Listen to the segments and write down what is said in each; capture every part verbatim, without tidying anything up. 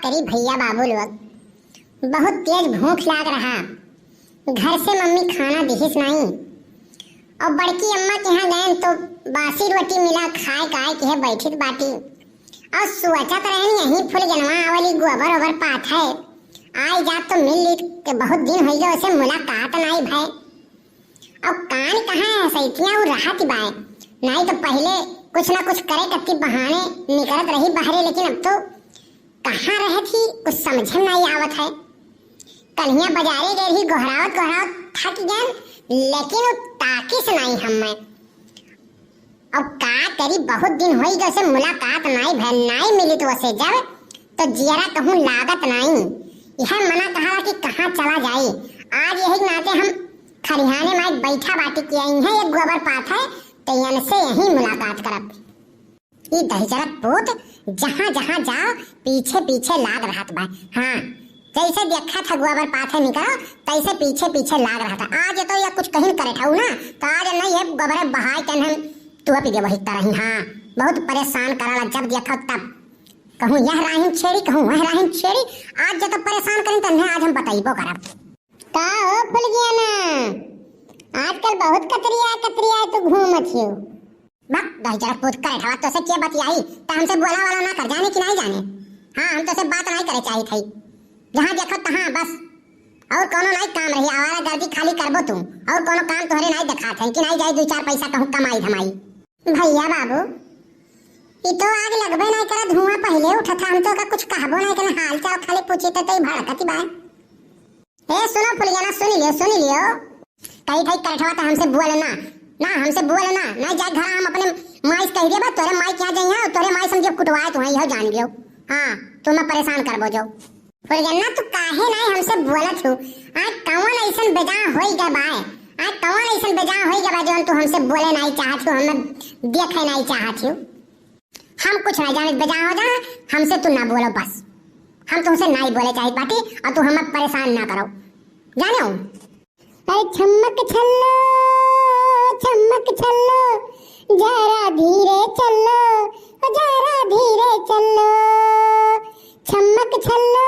अरे भैया बाबू लोग, बहुत तेज भूख लाग रहा। घर से मम्मी खाना दिहिस नाई, और बड़की अम्मा के यहाँ गए तो बासी रोटी मिला, खाए काए के है बैठित बाटी। और सोचत रहन यहीं फुलगेनवा आवली गोबर ओबर पाथै, आए जात तो मिल ली, के बहुत दिन होइ गए उसे मुलाकात नाई भय। अब कान कहाँ है सैतिया उ रहत बाय, नाई तो पहले कुछ ना कुछ करे कत्ती बहाने निकलत रही बाहरे, लेकिन अब तो कहाँ रहत ही कुछ समझे नाई आवत है। कल्हिया बजारे गए रही, गोहरावत गोहरावत थक गए, लेकिन उ ताकिस नाई हम्मे। अब का करी, बहुत दिन होई गए से मुलाकात नाई भय, नाई मिली तो उसे जब तो जियरा कहूँ लागत नाई। यह मना कहा कि कहाँ चला जाई। आज यही नाते हम खरिहाने माई बैठा बाटी कि आई है एक गोबर पाथै, तो यन से यही मुलाकात करब। ई दहिजरक पूत जहाँ जहाँ जाओ पीछे पीछे लाग रहत बा। हाँ, जैसे देखा था गोबर पाथै निकलो तैसे पीछे पीछे लाग रहत है। आज तो या कुछ कहीं करे ठाऊ ना, तो आज नहीं ये गोबरे बहाय के हम तुआ पी देबो हित रही। हाँ, बहुत परेशान कराला, जब देखो तब कहूँ यह राहिन छेड़ी, कहूँ वह राहिन छेड़ी। आज जब परेशान करी तो आज हम बताइबो करब। का हो फुलगियाना, आजकल बहुत कतरिया कतरिया तू घूमत हियो। बक, दहिजरक पूत करे ठवा, तोसे के बतियाई? त हमसे बोला वाला ना कर, जाने कि नहीं जाने? हाँ, हम तोसे बात नहीं करे चाहित है। जहाँ देखो तहाँ बस। और कोनो नहीं काम रही, आवारा गर्दी खाली करबो तू। और कोनो काम तोहरे नहीं देखात है कि नहीं जाई दो चार पैसा कहूँ कमाई धमाई। भैया बाबू, ई तो आग लगबे नहीं करा, धुआं पहले उठा था, हम तो का कुछ कहबो नहीं करना, हाल चाल खाली पूछी तो, तो ई भड़कती बा। ए, सुनो फुलगेना, सुनी लियो, सुनी लियो। कही थई करठवा तो हमसे बोले ना, ना हमसे बोले ना, नहीं जाए घर हम अपने माई से कह दिया बा, तोरे माई क्या जाइए, तोरे माई समझे कुटवाए तू है, यह जान लियो। हाँ, तू मैं परेशान करबो जो। फुलगेना तू काहे नहीं हमसे बोलत हो? आज कौन ऐसन बेजान होई गए बाय? आज कौन ऐसन बेजान होई गए बा जौन तू हमसे बोले नहीं चाहत हो, हमें देखे नहीं चाहत हो? हम कुछ नहीं जाने, बेजान हो जा, हमसे तू ना बोलो बस। हम तुमसे नहीं बोले चाहित बाटी और तू हमें परेशान ना करो, जाने हो? अरे छम्मक छल्लो, छम्मक छल्लो, जरा धीरे चलो, ओ जरा धीरे चलो। छम्मक छल्लो,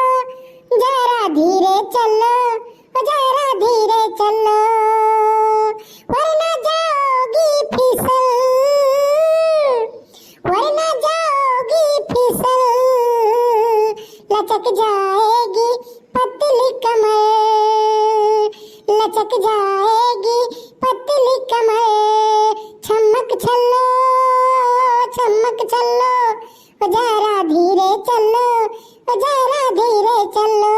जरा धीरे चलो, ओ जरा धीरे चलो, वरना जाओगी फिसल, वरना जाओगी फिसल, लचक जाएगी पतली कमर, लचक जाएगी पतली कमर। छमक छल्लो, छमक छल्लो, ओ जरा धीरे चलो, ओ जरा धीरे चलो,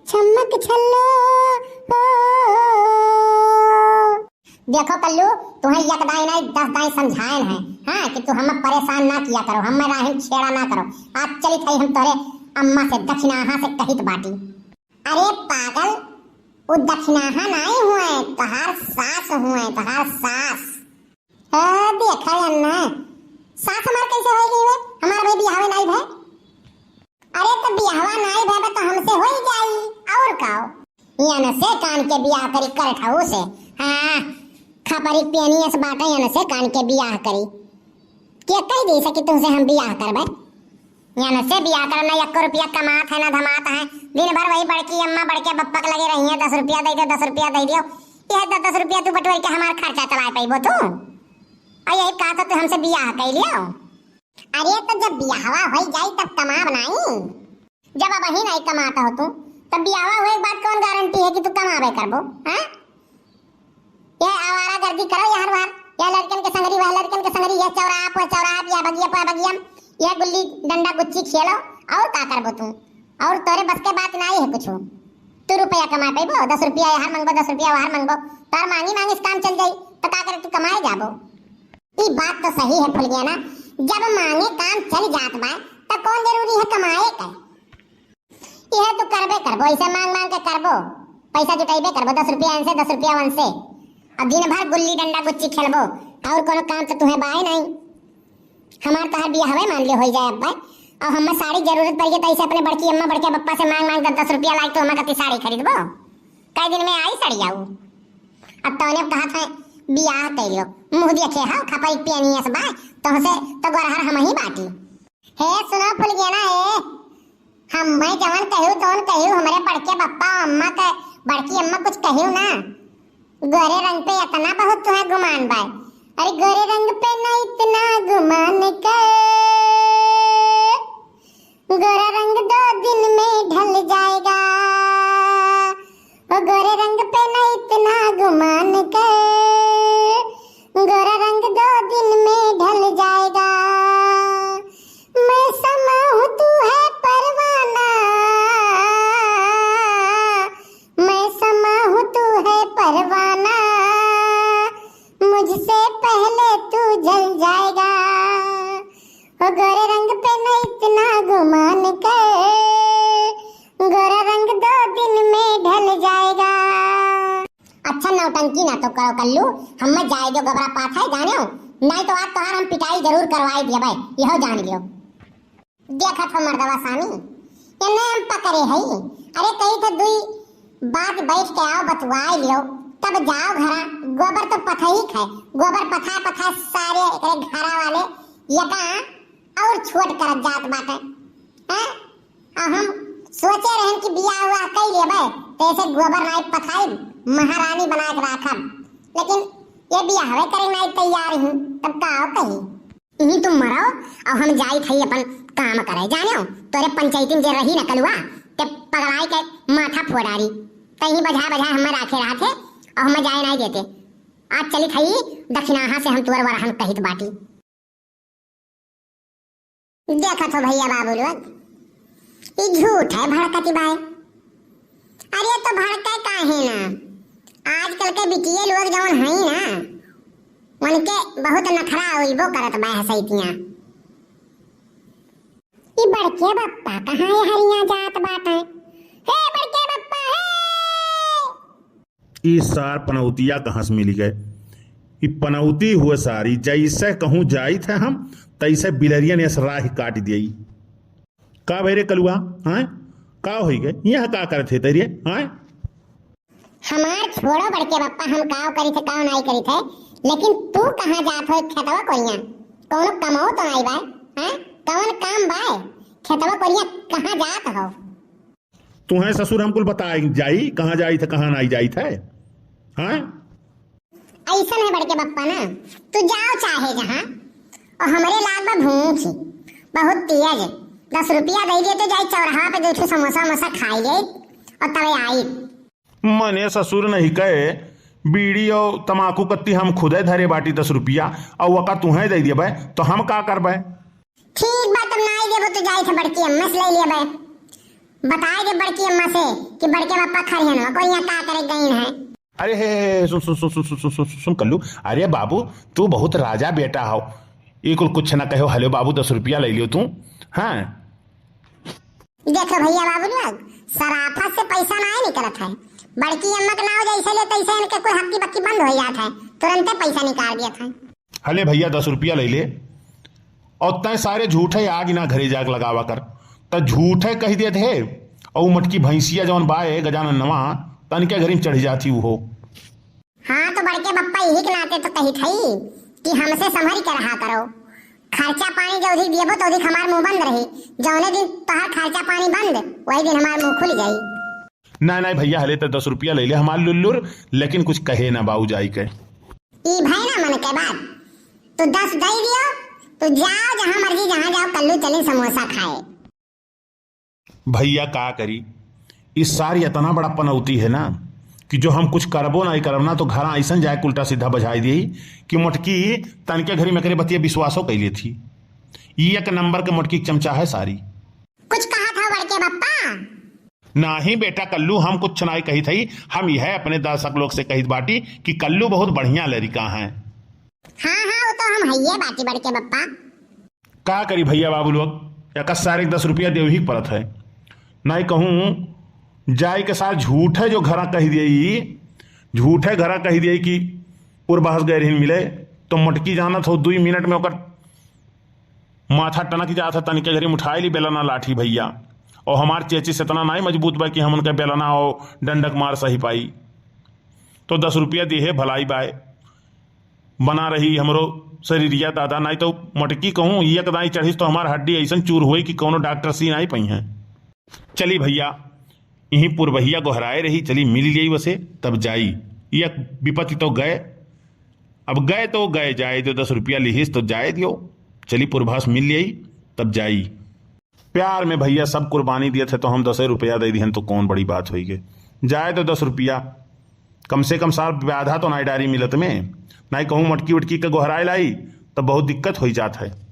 छमक छल्लो, ओ। देखो कल्लू, तुम्हें एक दाई नहीं दस दाई समझायन है, हाँ, कि तू हमें परेशान ना किया करो, हमें राहिन छेड़ा ना करो। आज चली थई हम तोरे अम्मा से दखिनाहा से कहित बाटी। अरे पागल, उ दखिनाहा नाई हुए, तोहार सास हुए, तोहार सास। ओ, देखा अन्ना, सास हमार कैसे होई गई हुए? हमार भाई बियाहवे नाई भय। अरे तो बियाहवा नाई भय बा तो हमसे होई जाई, और का हो? यन से कान के बियाह करी करठऊ से। हाँ, खपरी पेनी अस बाटे, यन से कान के बियाह करी। के कह दे सकी तुमसे हम बियाह करबे? यन से बियाह करब ना, एको रुपया कमात है ना धमात है। दिन भर वही बड़की अम्मा बड़के बप्पा के लगे रही है, दस रुपया दे दे, दस रुपया दे दियो। यह दस दस रुपया तू बटोर के हमार खर्चा चलाए पैबो तू। और यही कहा था तू हमसे बियाह कर लियो। अरे तो जब बियाहवा होई जाई तब कमाब नाई। जब अबही नाई कमात हो तू, तब बियाहवा होए के बाद कौन गारंटी है कि तू कमाबे करबो, हैं? यह आवारा गर्दी करो यार वार, यह लड़कन के संगरी, वह लड़कन के संगरी, यह चौराहा पे चौराहा, यह बगिया पे बगिया, यह गुल्ली डंडा गुच्ची खेलो, और का करबो तू? और तोरे बस के बात नाई है कुछ। तू रुपया कमा पैबो, दस रुपया यार मंगबो, दस रुपया वार मंगबो, तार मांगी मांगी से काम चल जाई, तो का करे तू कमाए जाबो? ई बात तो सही है फुलगियाना, जब मांगे काम चल जात बा, तो कौन जरूरी है कमाए का? यह तो करबे करबो, ऐसे मांग मांग के करबो, पैसा जुटाइबे करबो, दस रुपया इनसे, दस रुपया उनसे। अब दिन भर गुल्ली डंडा गुच्ची खेलबो, और कोनो काम तो तुम्हें बाय नहीं। हमार तोहार बियाहवे मान लियो होई जाए अब्बा, और हमें साड़ी जरूरत पड़ गई तो ऐसे अपने बड़की अम्मा बड़के पप्पा से मांग मांग दस दस रुपया लाई तो हमें कति साड़ी खरीदबो? कई दिन में आई सड़िया उ। अब तौने कहा था बियाह कर लो, मुंह देखे हो खपरी पेनी अस बा, तोहसे तो गोरहर हम ही बाटी। हे सुनो फुलगेना, हे मैं जवन कहियो तवन कहियो, हमरे बड़के बप्पा अम्मा के, बड़की अम्मा कुछ कहियो ना। गोरे रंग पे इतना बहुत तुहे गुमान बाय। अरे गोरे रंग पे ना इतना गुमान कर, गोरा रंग दो दिन में ढल जाएगा। ओ गोरे रंग पे ना इतना गुमान कर, गोरा रंग दो दिन में ढल जाएगा। मैं समा हूँ तू है परवाना, मैं समा हूँ तू है परवाना, मुझसे पहले तू जल जाएगा। ओ गोरे रंग पे न इतना गुमान कर, गोरा रंग दो दिन में ढल जाएगा। अच्छा, नौटंकी ना तो करो कल्लू, हम्मे जाए दो, घबरा पात है जाने हो, नहीं तो आज तोहार हम पिटाई जरूर करवाई दिया भाई, यहो जान लियो। देखत हो मर्दवा सानी, एने हम पकड़े हई। अरे कही थे दुई बात बैठ के आओ, बतुआई लियो, तब जाओ घरा। गोबर तो पथई है, गोबर पथा पथा सारे एकरे घरा वाले यका और छोट करत जात बाटे। हैं? अब हम सोचे रहन कि बियाह हुआ कई लेबे, तो ऐसे गोबर नाई पथाई, महारानी बना के राखब, लेकिन ये बियाहवे करे नाई तैयार ही, तब का कही? इहीं तुम मरो, अब हम जाइत हई अपन काम करे। जाने हो, तोरे पंचायती में जे रही न कलुआ, ते पगलाई के माथा फोड़ारी। तहीं बजा बजा हमें राखे रहा थे, और हमें जाए नहीं देते। आज चलित हई दक्षिणाहा से हम तुअर वरहन कहित बाटी। देखत हो भैया बाबू लोग, ई झूठ है भड़कती बाय। अरे तो भड़के काहे ना, आजकल के बिटिये लोग जवन हई ना, उनके बहुत नखरा उइबो करत बा हसैतियाँ। ई बड़के बप्पा कहाँ ये हरिया जात बाटे? हे बड़के बप्पा, हे! ई सार पनौतिया कहाँ से मिली गए? ई पनौती हुए सारी, जैसे कहूँ जाइत है हम, तैसे बिलरियन यस राह काट दियई। का भई रे कलुआ, हाँ? का होई गए? यहाँ का करत है तेरे, हाँ? हमार छोड़ो बड़के बप्पा, हम काव करी थे, काव नाई करी थे, लेकिन तू कहाँ जात हो खेतवा कोरिया? कौनो कमाओ तो नाई बाय, हाँ? कौन काम बाय? खेतवा कोरिया कहाँ जात हो? तुहें ससुर हम कुल बताई जाई, कहाँ जाई थे, कहाँ नाई जाई थे, हाँ? ऐसन है बड़के बप्पा ना, तू जाओ चाहे जहाँ, और हमरे लाग बा भूख ही बहुत तेज। दस रुपया दे दे तो जाई चौराहा पे दो ठो समोसा वमोसा खाई ले और तबे आई। मने ससुर नहीं कहे, बीड़ी और तमाकू कत्ती हम खुदे धरे बाटी दस रुपया, और वका तुहें दे देबे, तो हम का करबे? ठीक बा, तब नाई देबो तो जाई थे बड़की अम्मा से ले लेबे। बताए दे बड़की अम्मा से कि बड़के बप्पा खरिहन हो, कोई यहाँ का करे गईन है। अरे हे, हे, हे, सुन, सुन, सुन कल्लू, अरे बाबू, तू बहुत राजा बेटा हो, ये कुल कुछ ना कहो। हेलो बाबू, दस रुपया ले लियो तू। हाँ। देखो भैया बाबू लोग, सराफत से पैसा नाई निकलत है। बड़की अम्मा के नाव जैसे ले तैसे इनके कुल हक्की बक्की बंद हो जात है, तुरंते पैसा निकाल दिया था। हले भैया, दस रुपया ले ले, और तय सारे झूठे आग ना घरे जाके लगावा कर। त झूठे कह देत है, और मटकी भैंसिया जौन बाए गजानन नवा, तनिके घरी में चढ़ जाती वो। हाँ, तो बड़के बप्पा यही के नाते तो कही थई कि हमसे संभरी के रहा करो। खर्चा पानी जौधी देबो तौधी हमार मुंह बंद रही। जौने दिन तोहार खर्चा पानी बंद, वही दिन हमार मुंह खुल जाई। नहीं, नहीं भैया, हले तो दस रुपया ले ले हमार लुल्लुर, लेकिन कुछ कहे ना बाऊ जाई के। ई भय ना मन के बात, तू दस दे दियो, तू जाओ जहाँ मर्जी, जहाँ जाओ, कल्लू चली समोसा खाए। भैया का करी, ई सारी इतना बड़ा पनौती है ना कि जो हम कुछ करबो ना करब ना तो घर ऐसन जाए उल्टा सीधा बजाई दी कि मोटकी तनके घरी में करे बतिया विश्वासो कैले थी। ई एक नंबर के मोटकी के चमचा है सारी। कुछ कहा था बड़के बप्पा? नाही बेटा कल्लू, हम कुछ नाई कही थई, हम यह अपने दर्शक लोग से कही बाटी कि कल्लू बहुत बढ़िया लड़का है। हाँ, हाँ, वो तो हम हइये बाटी बड़के बप्पा। का करी भैया बाबू लोग, एक सारे के दस रुपया देवे ही पड़त है। नाई कहूँ जाए के साथ झूठे जो घरा कह दिए, झूठे घरा कह दिए कि उर बहस गए रहीन मिले, तो मोटकी जानत हो दुई मिनट में ओकर माथा टनक जात है, तनिके घरी में उठाए ली बेलना लाठी भैया। और हमार चेचिस इतना नाई मजबूत बा कि हम उनके बेलना और डंडक मार सही पाई। तो दस रुपया दिहे भलाई बाय, बना रही हमरो शरीरिया दादा, नाई तो मटकी कहूँ एक दाई चढ़िस तो हमार हड्डी ऐसन चूर होई कि कौनो डॉक्टर सी नाई पइहैं। चली भइया, इहीं पुरबहिया गोहराए रही, चली मिल लियाई वसे, तब जाई। यक विपत्ति तो गए, अब गए तो गए, जाए दो, दस रुपया लिहिस तो जाए दियो। चली पुरबहा से मिल लियाई, तब जाई। प्यार में भइया सब कुर्बानी दियत है, तो हम दसे रुपया दे दिहन तो कौन बड़ी बात होई गे। जाए दो दस रुपया, कम से कम सार ब्याधा तो नाई डारी मिलत में, नाई कहूँ मटकी उटकी के गोहराए लाई, तब बहुत दिक्कत होई जात है।